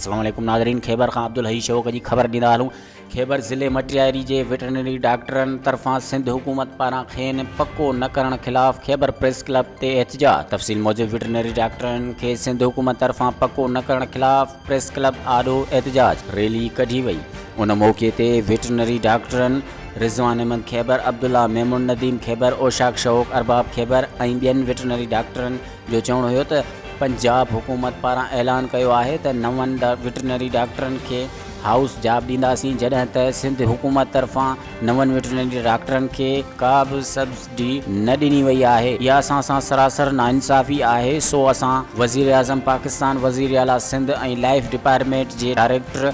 السلام عليڪم ناظرين خيبر کان عبدالحئي شوق جي خبر ڏيندا هلون خيبر ضلعي مٽياري جي وٽرنري ڊاڪٽرن طرفان سنڌ حڪومت پاران کين پڪو نه ڪرڻ خلاف خيبر پريس ڪلب تي احتجاج تفصيل موجب وٽرنري ڊاڪٽرن کي سنڌ حڪومت طرفان پڪو نه ڪرڻ خلاف پريس ڪلب آڏو احتجاج ريلي ڪڍي وئي ان موقعي تي وٽرنري ڊاڪٽرن رضوان احمد خيبر، عبدالله ميمڻ، نديم خيبر، اوشاق شوق، ارباب خيبر ۽ ٻين وٽرنري ڊاڪٽرن جو چوڻ هيو ته پنجاب حڪومت پاران اعلان ڪيو آهي ته نون وٽرنري ڊاڪٽرن کي هائوس جاب ڏينداسين جڏهن ته سنڌ حڪومت طرفان نون وٽرنري ڊاڪٽرن کي ڪا به سبسڊي نه ڏني وئي آهي اها اسان سان سراسر ناانصافي آهي سو اسان وزيراعظم پاڪستان، وزيراعليٰ سنڌ ۽ لائيف ڊپارٽمينٽ جي ڊائريڪٽر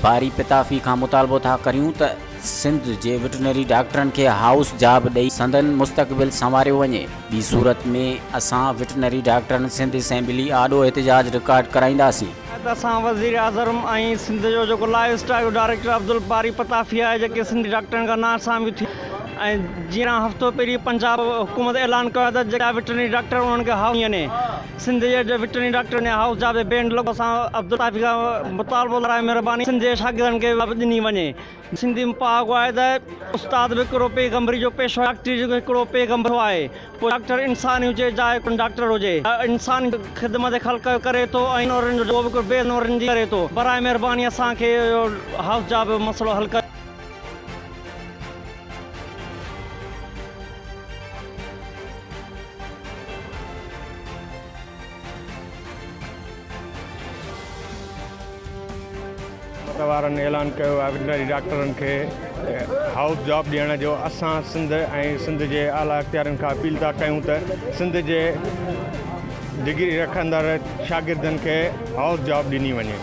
باري پتافي کان مطالبو ٿا ڪريون ته سنڌ جي وٽرنري ڊاڪٽرن کي هائوس جاب ڏئي سندن مستقبل سنواريو وڃي، ٻي صورت ۾ اسان وٽرنري ڊاڪٽرن سنڌ اسيمبلي آڏو احتجاج رڪارڊ ڪرائينداسين. ته اسان وزيراعظرم ۽ سنڌ جو جيڪو لائيو اسٽاڪ جو ڊائريڪٽر عبدالباري پتافي آهي جيڪي سنڌي ڊاڪٽرن کان ناانصافي ٿي ۽ جيئن هفتو پهرين پنجاب حڪومت اعلان ڪيو آهي ته جيڪا وٽرنري ڊاڪٽر انهن کي هائوس ڏني وڃي. سنڌ جي وٽرنري ڊاڪٽر ني هائوس جاب تي بينڊ لڳو اسان عبدالطافي کان مطالبو لاء مھرباني سنڌ جي شاگردن کي به ڏني وڃي سنڌي ۾ پهاڪو آهي ته استاد به هڪڙو پيغمبري جو پيشو آهي ڊاڪٽري جو هڪڙو پيغمبر آهي پوء ڊاڪٽر انسان هجي چاهي ڪو ڊاڪٽر هجي انسان خدمت خلق ڪري ٿو ۽ نورن جو به بي نورن جي ڪري ٿو براء مھرباني اسان کي هائوس جاب جو مسئلو حل ڪريو. حڪومت وارن اعلان ڪيو آهي وٽرنري ڊاڪٽرن کي هائوس جاب ڏيڻ جو اسان سنڌ ۽ سنڌ جي اعليٰ اختيارين کان اپيل ٿا ڪيون ته سنڌ جي ڊگري رکندڙ شاگردن کي هائوس جاب ڏني وڃي.